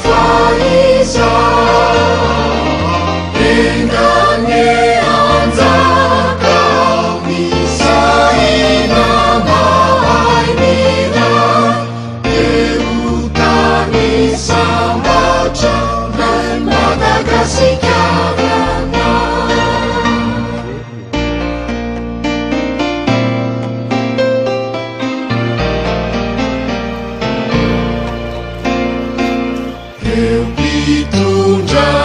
fahizay. Enga anie hanjaka ny saina mahay miray, dia ho tany sambatra 'lay Madagasikara. Ireo mpitondra.